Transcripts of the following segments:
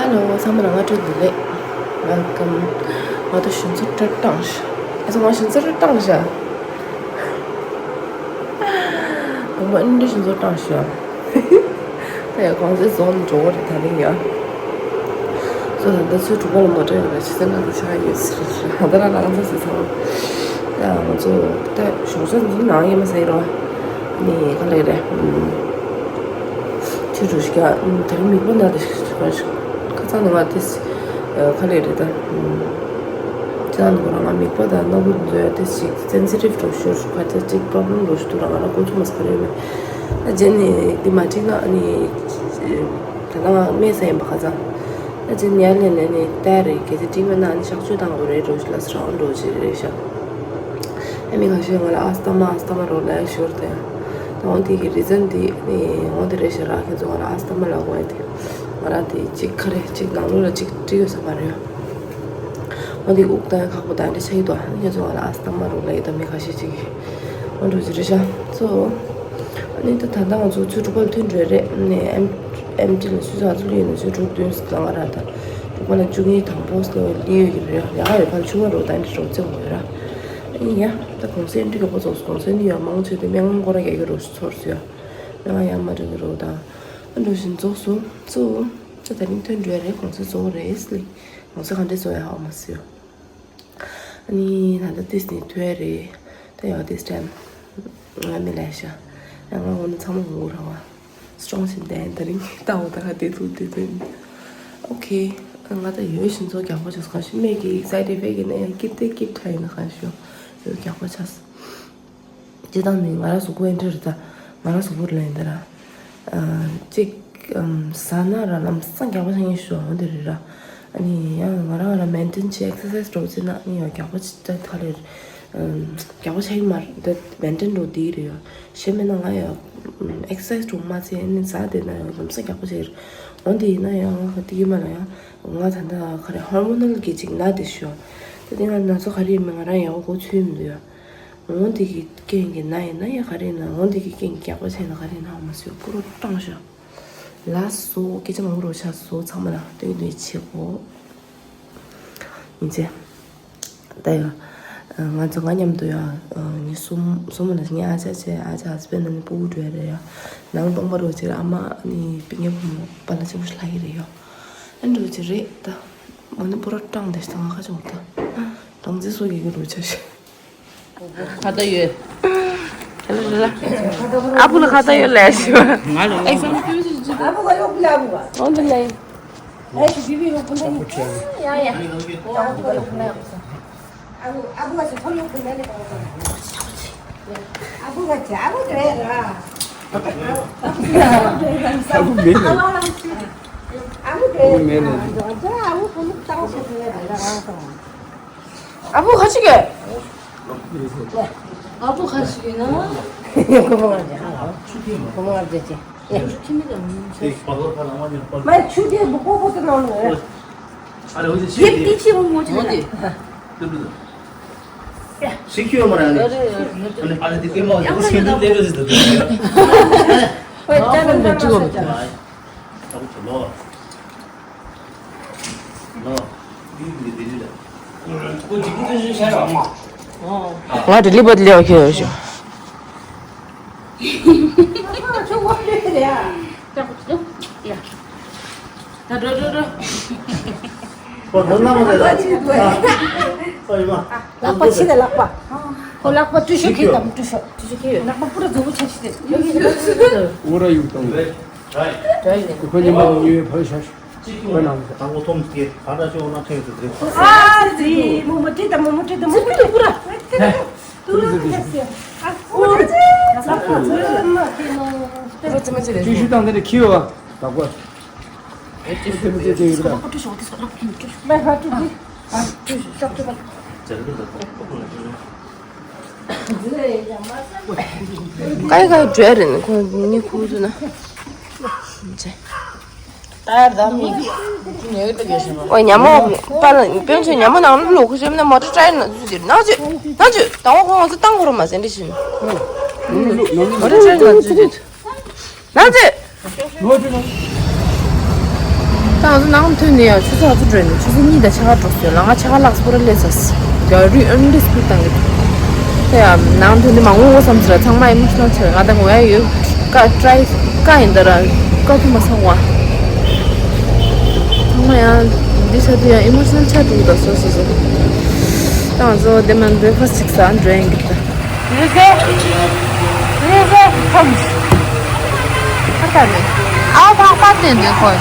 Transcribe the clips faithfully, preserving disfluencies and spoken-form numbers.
Hello, ཚང་མ་ལ་སྔ་དྲོ་བདེ་ལེགས། Welcome. ང་ཚོ་ཞོན་ཚུལ་སྤྲོད་སྟངས་ཤ། ཨེ་ཚོ་ང་ཞོན་ཚུལ་སྤྲོད་སྟངས་ཤ། ང་མ་ཨིན་འདྲ་ཞོན་ཚུལ་སྤྲོད་སྟངས་ཤ། ད་ཡ་གོང་ཚེ་རྫོང་འགྲོ་བར་ད་རིང་ཡ། སོ་ད་ལྟ་ཚོད་དྲུག་པ་ལ་མ་འགྲོ་ཡོད་རེད། ཕྱི་ཚེ་ང་ཚོ་ཆགས་ཡོད་ཟེར་ད་ར་ལང་ཚ་ཟེར་ཚང་། ད་ང་ཚོ་ད་ཞོགས་ཇ་འཛུལ་ནང་ཡིན་མ་ཟེར་རོ། ནི་ག་ལེ་རེད། ཆུ་འགྲོ་ཞིག་ད་རིང་མིག་པ་ན་ད་ཞིག་ཁ་ཚང་ནང་ང་ཏིས་ག་ལེ་རེད་ད། ཅི་ད་ནི་ཁོ་རང་ང་མིག་པ་ད་སྣ་བུག་འཛུལ་ཡ་ཏིས་ཞིག་སེན་སི་ཊིབ་འགྲོ་ཤོར་ཁ་ཚ་ཅིག་པྲོབ་ལེམ་འགྲོ་ཤོར་དུ་རང་ང་རང་ཁོ་ཚོ་མ་སྐ་རེད་མེད། ད་རྗེས་ནི་འདི་མ་འགྲིག་ན་ནི་ད་ང་སྨན་ཟ་ཡིན་པ་ཁ་ཚང་། ད་རྗེས་ནི་ཡར་ལེན་ལེན་ནི་ལྟ་རེད། གལ་སྲིད་འགྲིག་མེད་ན་ནི་གཤག་བཅོས་བཏང་དགོས་རེད་འགྲོ་ཤོར་ལ་སི་རང་འགྲོ་ཅི་རེད་ཤག་ཨ་མི་ཁ་ཤས་ང་ལ་ཨ་སྟ་མ་ཨ་སྟ་མ་རོ་ལ་ཤོར་ཏེ། ད་འོང་དེ་གི་རི་ཛན་དེ་ནི་འོང་དེ་རེད་ཤག་ར་ཁྱེད་ཚོ་ང་ལ་ཨ་སྟ་མ་ལ་གོ་ཡ་དེ། ང་ར་དེ་གཅིག་ཁ་རེ་གཅིག་ནང་ལོགས་ལ་གཅིག་བྲིས་ཡོད་ས་མ་རེད། འོང་དེ་དབུགས་བཏང་ཡ་ཁག་པོ་ད་འདྲ་ཆགས་ཀྱི་འདུག་ཨ་ནི་ཁྱེད་ཚོ་ང་ལ་ཨ་སྟ་མ་རོ་ལ་ཡི་ད་མི་ཁ་ཤས་ཅིག་གི་འོང་འགྲོ་ཅི་རེད་ཤག་སོ། ཨ་ནི་ད་ད་ལྟ་ང་ཚོ་ཚོད་དྲུག་པ་ལ་ཐོན་འགྲོ་ཡ་རེད། ཨ་ནི་ཨེམ་ཨེམ་ཊི་ལ་ཆུ་ཚོད་ཨ་ཚོད་ལ་ཡོད་ན་ཚོད་དྲུག་བདུན་ཙམ་ལ་ང་ར་ད་དྲུག་པ་ལ་བཅུ་གཉིས་དང་པོ་ཙམ་ལ་ཡོད་ཀྱི་རེད། ཡ་ཡོད་ཁ་ཆུང་བ་རོ་ད་འདྲ་རོ་ཙེ་མོ་ཡོད་ར། ཡ། ད་གོང་ཚད་འདི་ག་པོ་ཚོགས་སུ་གོང་ཚད་ནི་ཡ་མང་ཆེ་དེ་སྨན་ཁང་སྐོར་ར་རྒྱག་གི་རོ་ཚོར་སུ་ཡ། ང་ཡ་མ་འགྲོ་གི་རོ་ད། ཨ་འགྲོ་བཞིན་རྫོགས་སུ་ཚུ། ད་ད་རིང་ཐོན་འགྲོ་ཡ་རེད། གོང་ཚད་བཟོ་གི་རེད་སི་ལི། གོང་ཚད་ག་འདྲས་བཟོ་ཡ་ཧ་མ་སུ་ཡ། ཨ་ནི་ད་ལྟ་ཏིས་ནི་ཐོན་ཡ་རེད། ད་ཡ་ཏིས་ཊེམ། ང་མི་ལས་ཤ། ཡ་ང་འོ་ན་ཚང་མ་ངུ་ར་བ། སི་ཊོང་ཞིག་ལྡན་ད་རིང་ལྟ་འོ་ད་ཁ་བདེ་ཐུག་བདེ་ཐུག་ཨོ་ཁེ། ང་ད་ཡོད་བཞིན་ཚོ་རྒྱག་པ་ཆོག་གང་ཞིག་མེད་ཀྱི་སའི་ཌི་ཨེ་ཕེག་ཡིན་ན་ཡང་སྐྱིད་དེ་སྐྱིད་ཁྲ་ཡིན་ན་གང་ཞིག་ཡོད་རྒྱག་པ་ཆགས། སྤྱི་བཏང་ནི་ང་རང་གཟུགས་པོ་ཨེ་འདྲ་རེད་ད། ང་རང་གཟུགས་པོ་ལ་ཡིན་ད་ར། གཅིག་ཟ་ན་ར་ལམ་སང་རྒྱག་པ་ཆགས་ངེས་ཤོག་འོ་འདི་རེད་ར། ཨ་ནི་ཡང་ང་རང་ང་རང་མེན་ཊེན་བྱེད་ཨེག་སར་སའི་སི་འགྲོ་ཟེར་ན་ཨ་ནི་ཡང་རྒྱག་པ་ཆགས་ད་ག་ལེར། རྒྱག་པ་ཆགས་ཡིན་མ་རེད་ད་མེན་ཊེན་འགྲོ་དེ་རེད་ཡ། གཞན་མིན་ན་ང་ཡང་ཨེག་སར་སའི་སི་འགྲོ་མ་ཚད་ཨ་ནི་ཟ་དེ་ན་ཡང་ལམ་སང་རྒྱག་པ་ཆགས་ཡིན། འོ་འདི་ཡིན་ན་ཡང་ང་ག་དེ་ཡིན་མ་ལ་ཡང་ང་ད་ལྟ་ག་རེ་ཧོར་མོ་ནལ་གྱི་ཅིག་ན་དེ་ཤོག་ད་དེ་ང་ན་ཚོ་ག་རེ་ཡིན་མིན་ང་རང་ཡག་པོ་གོ་ཚུལ་མི་འདུག་ཡ། འོ་འདི་གི་རྐྱེན་གྱིས་ན་ཡིན་ན་ཡ་ག་རེ་ན་འོ་འདི་གི་རྐྱེན་གྱིས་རྒྱག་པ་བྱས་ན་ག་རེ་ན་འོ་མ་སུ་ཡ་པུ་རོ་སྤྲང་ཤག་ལ་སོ་སྐད་ཆ་མང་པོ་རོ་ཆགས་སོ་ཚང་མ་ལ་སྟོན་སྟོན་བྱེད་གོ་ཡིན་ཚེ། ད་ཡ། ང་ཚོ་ང་མཉམ་དུ་ཡ། ངའི་སྲུ་སྲུ་མོ་ལ་ངའི་ཨ་ཅག་བྱས་ཨ་ཅག་ཧས་བྷེན་ནི་སྤུ་གུ་འགྲོ་ཡ་རེད་ཡ། ནང་སྟོང་པ་རོ་ཆེ་རེད་ཨ་མ་ནི་པི་ཉེ་བུ་མོ་པ་ལ་ཆེན་པོ་ཞིག་ལྷག་གི་རེད་ཡ། ཨ་འགྲོ་ཆེ་རེད་ད། མ་ནི་པུ་ར་སྤྲང་དེ་ཞིག་ད་ང་ཁ་ཆུང་ད། སྦྲང་རྩི་སོགས་ཀྱི་གི་རུ་ཆ་ཞིག་ཁ་ད་ཡོད། ཨ་བུ་ལ་ཁ་ད་ཡོད་ལས་ཞུ། ང་ལ་ཡོད། ཨ་བུ་ག་ཡོད་ལ་བུ་ག་འོ་འདི་ལས། ཨེ་ཞུ་བི་བི་ཡོད་བུ་ལ་ཡོད། ཡ་ཡ། ཨ་བུ་ག་ཡོད་བུ་ལ་ཡོད། ཨ་བུ་ཨ་བུ་ག་ཞུ་ཐོ་ཡོད་བུ་ལ་ཡོད། ཨ་བུ་ག་ཅི་ཨ་བུ་དེ་ར། ཨ་བུ་མེད་ལ། ཨ་བུ་དེ་ཨ་བུ་མེད་ལ། ཨ་བུ་བུ་ལ་ཡོད་ར། ཨ་བུ་ཁ་ཅིག་གི་ཨ་བུ་ཁ་ཅིག་གི་ན། ཁོ་མོ་ང་རྒྱལ་ཁོ་མོ་ང་རྒྱལ་ཅི། མ་ཆུ་དེ་མི་ཀོ་པོ་དེ་ནང་ནས། ཡེབ་ཏི་ཆི་མོ་མོ་ཆི་ན། ཤི་ཁྱོད་མ་ར་ནི། ཨ་ནི་དེ་ཀེ་མ་ཡང་ཁ་ཡོད་ན། ཨོ་ཅ་ན་ན་ན། ང་དེ་ལི་བ་ལེའོ་ཁྱེར་ཡོད་ཤོག་ལག་པ་ཕྱི་ནས་ལག་པ། ཁོ་ལག་པ་ཀྲུ་ཤོ་ཁྱེར་དང་ཀྲུ་ཤོ། ཀྲུ་ཤོ་ཁྱེར་ཡོད། ལག་པ་པུ་ར་རྫོགས་པོ་ཆ་ཤི་དེ། འོ་ར་ཡུག་དང་། ཁོ་ཉི་མ་ཉི་འོད་ཕར་ཤར། ཁོ་ནང་། དང་པོ་ཐོམ་སྐྱེ་ཁ་ད་ཤོ་ན་ཁྲེང་སུ་དེ། ཨ་ཙི་མོ་མོ་ཏི་ད་མོ་མོ་ཏི་ད་མོ་མོ་ཏི་ད་པུ་ར། ཏུ་ར་ཏི་ཤི། ཨ་ཙི་ལ་ཕ་ཙི་ལ་མ་ཏི་ནོ། ཏི་ཤི་དང་དེ་ནི་ཁྱི་ཡོ་བ། ད་གོ། ཨེ་ཏི་ཤི་ཏི་ཤི་ཡོ་བ། ཏི་ཤི་ཏི་ཤི་ལ་ཕ་ཏི་ཤི། ལ་ཕ་ཏི་ཤི། ཨ་ཏི་ཤི་ཤོག་ཏི་ཤི། ཀའི་ཀའི་འགྲོ་ཡ་རེད་ནི་ཁོ་གཉིས་ཁུག་ཚུ་ན། ཅེ། ཨོ་ཉ་མོ་པ་ལ་དཔོན་ཚོས་ཉ་མོ་ནང་ལོགས་ཁུ་ཤེས་ན་མོ་ཊ་ཊ་ཡར་ནང་འཛུལ་ཏེ་ནང་འཛུལ་ནང་འཛུལ་དང་པོ་ཁོ་ང་ཚོ་བཏང་དགོས་རེད་མ་ཟེར་འདྲི་ཞིག་མོ་ཊ་ཊ་ཡར་ནང་འཛུལ་ཏེ་ནང་འཛུལ། ད་ང་ཚོ་ནང་ཐོན་ནས་ཡང་ཆུ་ཚོད་ག་ཚོད་འགྲོ་ཡིན། ཆུ་ཚོད་གཉིས་དང་ཕྱེད་ཀ་འགྲོ་སོང་། ལམ་ཁ་ཕྱེད་ཀ་ལྷག་སོང་ར་སླེབས་ཚར་སོང་། རྒྱ་རི་ཨན་རི་སི་པིཌ་བཏང་གི་འདུག་དེ་ཡང་ནང་ཐོན་ནས་མ་ངུ་དགོས་བསམ་ཟེར། ཚང་མ་ཨི་མོ་ཤི་ནལ་ཆགས། ང་ད་ངུ་ཡ་ཡོད། ཀ་ཀྲའི་ཀ་ཡིན་ད་ར། ཀ་ཐུག་མ་སོང་བ། ཚང་མ་ཡང་འདི་ཆགས་དུས་ཡང་ཨི་མོ་ཤི་ནལ་ཆགས་འགྲོ་གི་འདུག་སོ་སོ་སོ། ད་ང་ཚོ་དེ་མ་བྷེ་རེག་ཕ་སི་ཊི་ཅིག་ཟ་འགྲོ་ཡིན་གི་འདུག Rize, Rize Toms. ཨ་ད་ད་དེ་འདི་ཁོ།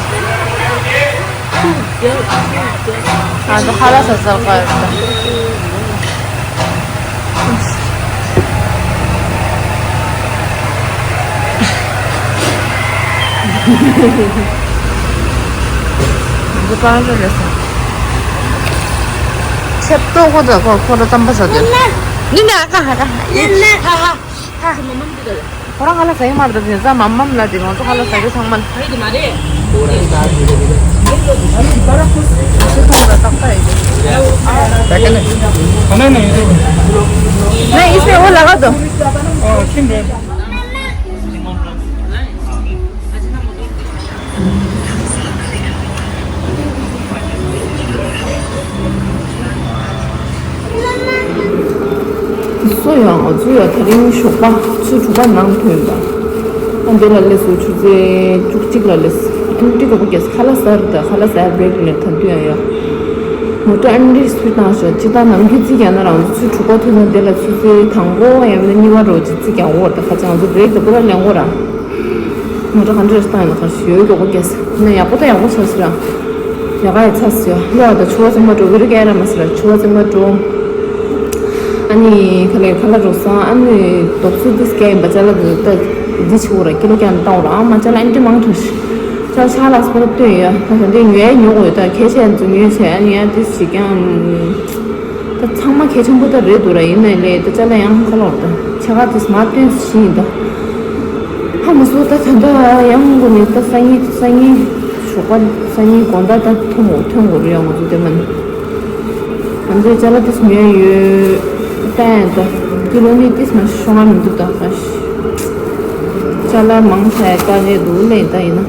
ང་ཚོ་ཁ་ལག་ཟ་ཟ་ག་ཡོད་ད། འདི་པང་ཆེན་རེད་ཟེར། ཆེབ་ཏོག་ཁོ་ཚོ་ཁོ་ཁོ་ར་རྩམ་པ་ཟ་དུས། ནི་ནི་ཨ་ཀ་ཧ་ཀ་ཧ་ཀ་ཧ་ཧ། ཁོ་རང་ཁ་ལག་ཟ་གི་མ་རེད་དེ་ཟ། མ་མམ་ལ་དེ་ང་ཚོ་ཁ་ལག་ཟ་གི་ཚང་མ་ཧ་ཡི་དེ་མ་རེད། ཁོ་ཚང་ལ་ཏག་ཏག་ཡིན། ད་ག་ནས་ཁ་ནས་ནས་ཡིན་ཟེར། ཨོ་ལ་ག་དོ། ཨོ་ཁྱིམ་རེད། སོ་ཡང་ང་ཚོ་ཡང་དེ་རིང་ཞོགས་པ་ཆུ་ཚོད་དྲུག་པ་ནང་ཐོན་པ། ཨ་འདི་ལ་སླེབས་སོང་ཆུ་ཚོད་བཅུ་གཅིག་ལ་སླེབས། ཨ་ནི་ཏི་གོ་པོ་རྒྱག་ཁ་ལག་ཟ་རེད་ད། ཁ་ལག་ཟ་བྷེ་རེག་ལེན་ད་དུས་ཡང་ཡང་མོ་ཊ་ཨ་ནི་རི་སི་པིཌ་བཏང་ཤག་ཅི་ལྟར་ནམ་རྒྱུན་རྩིས་རྒྱག་ན་རང་ཚོ་ཆུ་ཚོད་དྲུག་པ་ཐོན་ན་འདི་ལ་ཆུ་ཚོད་དང་པོ་ཡང་ན་གཉིས་པ་རོ་ཅིག་རྩིས་རྒྱག་འོར་ད། ཁ་ཅིག་ང་ཚོ་བྷེ་རེག་ད་པུ་ར་ལེན་དགོས་ར། མོ་ཊ་ག་འདྲ་བཏང་ཡོད་ན་ག་ཞོལ་མགྱོགས་པོ་རྒྱག་ཟེར་ན་ཡག་པོ་ད་ཡག་པོ་ཆགས་ཟེར་ར། ཡག་ག་ཡ་ཚ་ཟེར་ལོ། ཨ་ད་ཆུ་བ་ཚང་མ་འགྲོ་བི་རི་ཀ་ཡ་ར་མ་ཟེར་ར། ཆུ་བ་ཚང་མ་འགྲོ། ཨ་ནི་ཁ་ལས་ཁ་ལག་འགྲོ་སོང་། ཨ་ནི་དོག་སུ་དིས་ཀ་ཡིན་པ་ཅ་ལག་གི་ད་འདི་ཆུ་བོ་ར་ཀི་ལོ་ཀྱང་བཏང་བ་ར། ཨ་མ་ཅ་ལག་ཨན་ཏི་མང་ཐོན་ཤི། ཅ་ལག་ཆ་ལག་སྤོ་ར་བཏོན་ཡོད། ད་ད་འདི་ཉོ་ཡ་ཉོ་དགོས་ཡོད། ད་ཁྱད་ཆད་ཚོ་ཉོས་བྱས་ཨ་ནི་ཡ་དིས་བྱེད་ཀྱང་། ད་ཚང་མ་གལ་ཆེན་པོ་ད་རེད་འདུག་ར། ཡིན་ནའི་ལས་ད་ཅ་ལག་ཡང་ཁ་ལོག་ད་ཆ་ག་དེ་སྨ་བཏོན་ཞིག་ཡིན་ད། ཧ་མ་སོ་ད་ད་ད་ཡང་དགོས་ནས་ད་སང་ཉིན་སང་ཉིན་ཞོགས་པ་སང་ཉིན་དགོང་དག་ད་ཐོན་དགོས་ཐོན་དགོས་རེད་ཡ། ང་ཚོ་དེ་མ་ནི་ང་ཚོའི་ཅ་ལག་དེ་ཉོས་ཡོད། ད་ཡང་ད་ཀི་ལོ་ནི་དེ་མ་ཤོང་ང་མི་འདུག་ད། ཅ་ལག་མང་ཆེ་དཀའ་ལས་འདུག་ལས་ད་ཡིན་ན།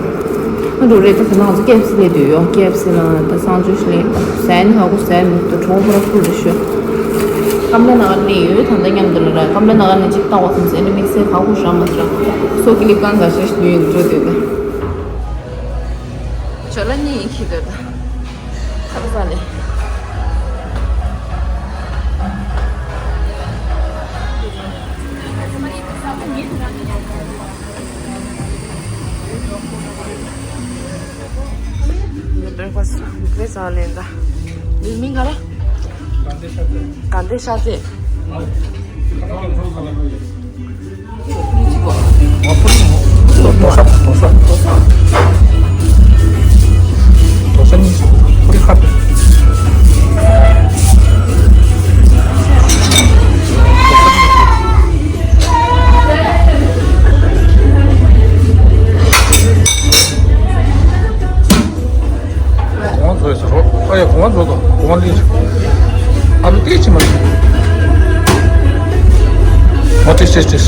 ཨ་འགྲོ་རེད། ད་ཁ་ནང་ཚོ་ཀེ་ཨེཕ་སི་སླེབས་དུས་ཡོད། ཀེ་ཨེཕ་སི་ལ་ད་སང་ཆུ་ཞིག་སླེབས། ཟས་ནི་ཧ་གོ་ཟས་མི་འདུག་གྲོགས་པོ་ར་ཁུལ་རེ་ཤོད། ཀམ་ལེ་ནག་ནས་ཡོད། ད་ལྟ་མཉམ་དུ་ལ་ར་ཀམ་ལེ་ནག་ནས་ཅིག་བཏང་བ་ཙམ་ཟས་ནི་དམིགས་བསལ་ཧ་གོ་ཤ་མ་ཤ། སོ་ཀི་ལིབ་གང་ག་ཤ་ཞིག་ཉོས་འགྲོ་དུས་ད། ཇོ་ལ་གཉིས་ཡིན་ཁྱི་དོད་ད། ཁ་ཚ་ལེ། Breakfast, breakfast ལེན་ད། འདི་མིང་ག་རེ། ག་འདི་ཤ་ཚེ། གོང་བཟོས་ཟེར་རོ། ཨ་ཡ་གོང་བཟོས་དང་གོང་ལི། ཨ་ལུ་ཏི་ཅི་མ་ཅི། མ་ཏི་ཏི་ཏི།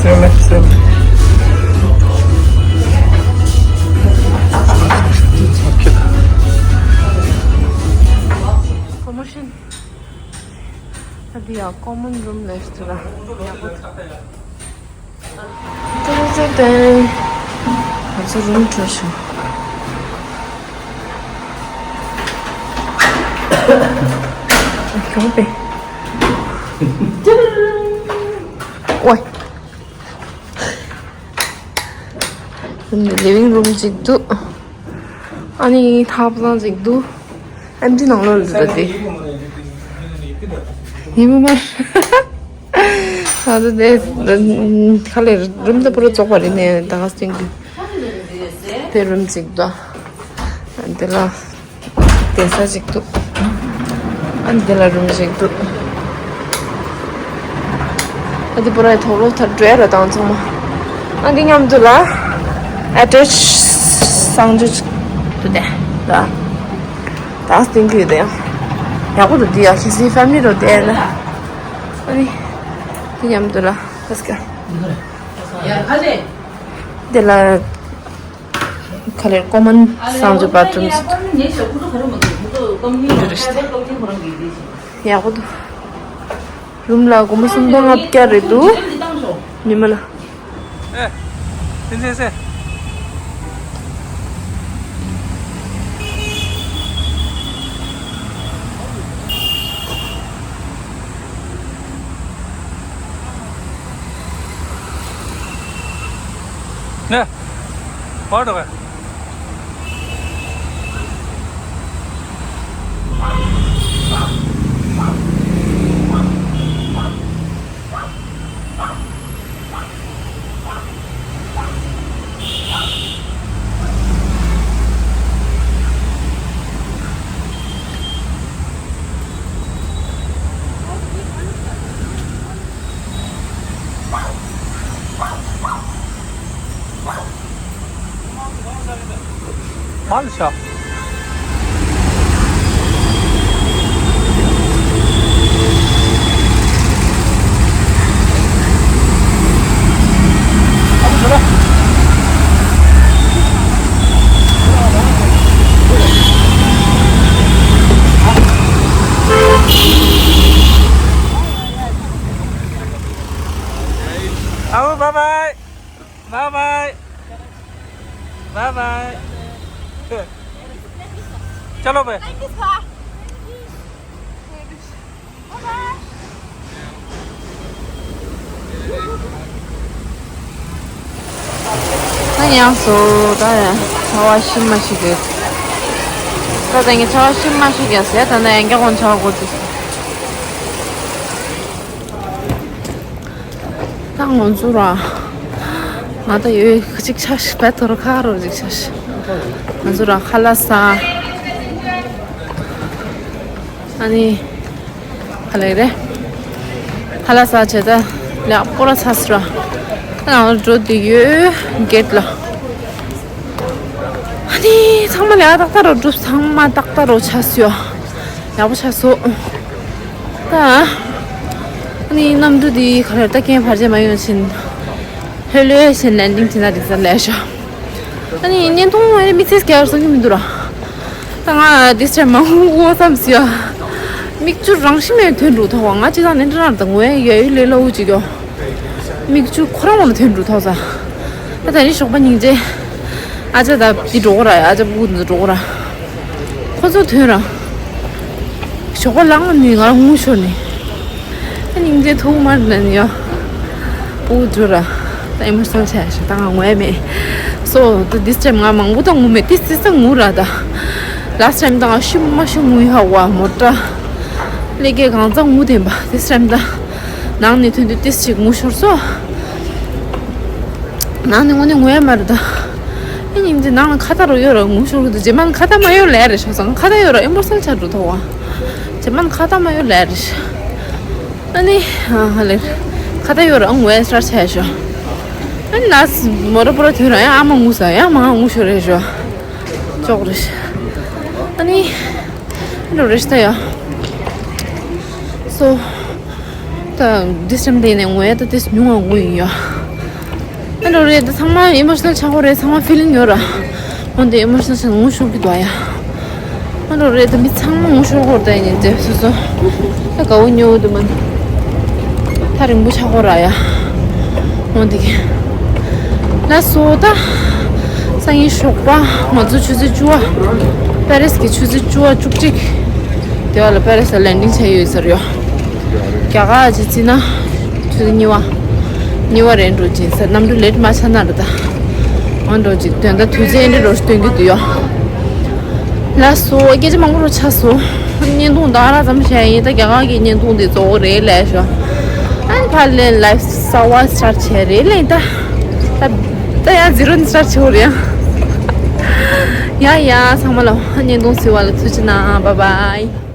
སེམས་ལ་སེམས། Promotion. ཨ་དེ་ཡང་ཀོ་མོན་རུམ་ལས་ཐུ་ར། ཏན་ཏན་ཏན། ང་ཚོ་རུམ་འགྲོ་ཞིག་གྱོང་པས། ཝའི། ལི་ཝིང་རུམ་ཅིག་འདུག་ཨ་ནི་ཐབ་ཚང་ཅིག་འདུག་ཨེམ་ཆི་ནང་ལོགས་ལ་འདུག་ད་དེ། ཡིན་མོ་མ། ད་ད་དེ་ཁ་ལས་རུམ་ད་པུ་ར་བཙོག་པ་རེད་ནས་ད་ག་སྟེང་གི་དེ་རུམ་ཅིག་འདུག་དེ་ལ་བསྡད་ས་ཅིག་འདུག་ཨ་འདི་ལ་རུམ་ཅིག་འདུག་ཨ་འདི་པུ་ར་ཡི་ཐོག་ལོག་ཐར་འགྲོ་ཡ་ར་དང་ཚང་མ། ཨ་འདི་མཉམ་དུ་ལ། ཨ་ཏྲེ་གསང་སྤྱོད་དུ་དེ་ད་ད་སྟེང་གི་དེ་ཡག་པོ་འདུག་འདི་ཡག་ཤི་སི་ཕེ་མི་ལི་རོ་དེ་ན་ཨ་ནི་དེ་མཉམ་དུ་ལ་ཕ་སྐད་དེ་ལ་ག་ལེར་ཀོ་མན་གསང་སྤྱོད་བཱ་ཐི་རུམ་ཡག་པོ་འདུག་རུམ་ལ་སྒོར་མོ་སུམ་སྟོང་ལྔ་བརྒྱ་རེད་འདུག་ཉི་མ་ལ། ཨེ། སེ་སེ་སེ། ནེ། བར་དོ་ག་མ་ལ་ཤ། आओ, bye bye। Bye bye। Bye bye। चलो भाई। ད་ཡང་སོ་ད་ཡང་ཆར་པ་ཤི་མ་ཤི་གི། ད་ད་ངས་ཆར་པ་ཤི་མ་ཤི་གི་ཟེར། ད་ནི་ཡང་རྒྱ་གོང་ཆར་པ་གོ་དུས། ད་ང་ཚོ་ར། ང་ད་ཡོད་གཅིག་ཆ་ཞིག་བད་ཐོར་ཁ་རོ་གཅིག་ཆ་ཞིག་ང་ཚོ་ར་ཁ་ལག་ཟ། ཨ་ནི། ཁ་ལག་རེད། ཁ་ལག་ཟ་བྱས་ད་ལེགས་པོ་ར་ཚ་སི་ར། ད་ང་འགྲོ་དུས་ཡོད་གེད་ལ། ཨ་ནི་ཚང་མ་ལེགས་ཏག་ཏག་རོ་འགྲུབ། ཚང་མ་ཏག་ཏག་རོ་ཆ་སི་ཡོད། ཡག་པོ་ཆ་སོ། ད། ཨ་ནི་གནམ་གྲུ་འདི་ག་རེ་ད་རྐྱེན་བར་ཆད་མ་ཡོང་ཕྱིན། ལྷོད་ལྷོད་བཞིན་ལེན་ཌིང་བྱེད་ན་འགྲིག་ས་ལས་ཤོག་ཨ་ནི་བརྙན་ཐུང་ཨ་ནི་མི་ཚེ་སྐྱེལ་སོང་གི་མི་འདུག་ར། ད་ང་འདི་ཚེ་མ་འོངས་འོ་བསམ་སི་ཡ། མིག་ཆུ་རང་བཞིན་མེད་ཐོན་འགྲོ་ཐོག་ང་ཅི་ད་ནན་ཏན་ར་ད་ངོ་ཡ་ཡ་ཡུལ་ལས་ལ་འུ་ཅིག་ཡོ། མིག་ཆུ་ཁོ་རང་ལ་ཐོན་འགྲོ་ཐོག་ས། ད་ད་ནི་ཞོགས་པ་སྙིང་རྗེ། ཨ་ཅག་ད་འདི་འགྲོ་གོ་ར་ཨ་ཅག་བུ་འདི་འགྲོ་གོ་ར། ཁོ་ཚོ་ཐོན་ར། ཞོགས་པ་ལངས་ནས་ང་ངུ་ཤོར་ནས། ཨ་སྙིང་རྗེ་ཐུག་མར་ལན་ཡོ། བུ་འགྲོ་ར། ད་ཨི་མོ་ཤི་ནལ་ཆགས་ཤག་ད་ང་ངུ་ཡ་མེད། སོ་ད་this time ང་མང་པོ་ད་ངུ་མེད། ཏིས་ཏིས་ད་ངུ་ར་ད། last time ད་ང་ཤི་མ་ཤི་ངུ་ཡ་བ་མོ་ཏྲ། ལས་ཀའི་གང་ཚ་ངུ་དེན་པ་this time ད། ནང་ནས་ཐོན་དུས་ཏིས་ཅིག་ངུ་ཤོར་སོ། ནང་ནས་དངོས་གནས་ངུ་ཡ་མ་རེད་ད། ཨེ་སྙིང་རྗེ་ནང་ལ་ཁ་ཏ་རུ་ཡོད་ར་ངུ་ཤོར་གི་འདུག་རྗེས་མ་ཁ་ཏ་མ་ཡོད་ལས་རེད་ཤོག་སང་ཁ་ཏ་ཡོད་ར་ཨི་མོ་ཤི་ནལ་ཆགས་འགྲོ་ཐོག་བ། རྗེས་མ་ཁ་ཏ་མ་ཡོད་ལས་རེད། ཨ་ནི། ཨ་ལེ། ཁ་ཏ་ཡོད་ར་ངུ་ཡ་སི་ཊར་ཆགས་ཤོག་ཨ་ནི་ནས་མོ་ར་པོ་ར་ཐོན་ར་ཡ་ཨ་མ་ངུ་ས་ཡ་མ་ངུ་ཤོར་རེད་ཤོག་ཅོག་རེད། ཨ་ནི། ཨ་ནི་རེད་ཤི་ད་ཡ། སོ། ད་this time དེ་ནས་ངུ་ཡ་ད་ཏིས་ཉུང་བ་ངུ་ཡིན་ཡ། ཨ་འགྲོ་རེད་ད་ཚང་མ་ཨི་མོ་ཤི་ནལ་ཆགས་ཀྱི་རེད། ཚང་མ་ཕི་ལིང་ཡོད་ར། འོན་ཏེ་ཨི་མོ་ཤི་ནལ་ཆགས་ངུ་ཤོར་གི་འདུག་ཡ། ཨ་འགྲོ་རེད་ད་མི་ཚང་མ་ངུ་ཤོར་གོ་རེད་ད་ཡིན་ཏེ་སོ་སོ། ད་དགའ་བོ་ཉོ་འདུག་མ། ཐག་རིང་པོ་ཆགས་གོ་ར་ཡ། འོན་ཏེ། ལགས་སོ་ད། སང་ཉིན་ཞོགས་པ་ང་ཚོ་ཆུ་ཚོད་བཅུ་པ། པེ་རིས་ཀྱི་ཆུ་ཚོད་བཅུ་པ་བཅུ་གཅིག་དེ་བ་ལ་པེ་རིས་ལ་ལེན་ཌིང་བྱས་ཡོད་ཟེར་ཡོད། རྒྱ་གར་གྱི་རྩིས་ན། ཆུ་ཚོད་གཉིས་པ། གཉིས་པ་རེད་འགྲོ་ཅིང་ཟེར། གནམ་གྲུ་ལེ་ཊི་མ་ཆགས་ན་རེད་ད། འོ་འགྲོ་ཅིག་དོན་དག་དུས་ཚོད་འདི་འགྲོ་སྟོན་གྱི་འདུག་ཡོད། ལགས་སོ་སྐད་ཆ་མང་པོ་རུ་ཆགས་སོང་། བརྙན་ཐུང་ད་ར་ཙམ་བཤད་ཡིན་ད་རྒྱ་གར་གྱི་བརྙན་ཐུང་འདི་གཙོ་བོ་རེད་ལས་ཤོག་ཨ་ནི་ཕར་ལས་ལའིབ་གསར་པ་སི་ཊར་ཊི་བྱས་རེད་ལས་ད། ད་ད་ཡང་ཛི་རོ་ནས་སི་ཊར་ཊི་བྱེད་དགོས་རེད་ཡ། ཡ་ཡ་ཚང་མ་ལ་བརྙན་ཐུང་གཟིགས་པ་ལ་ཐུགས་རྗེ་གནང་། bye bye།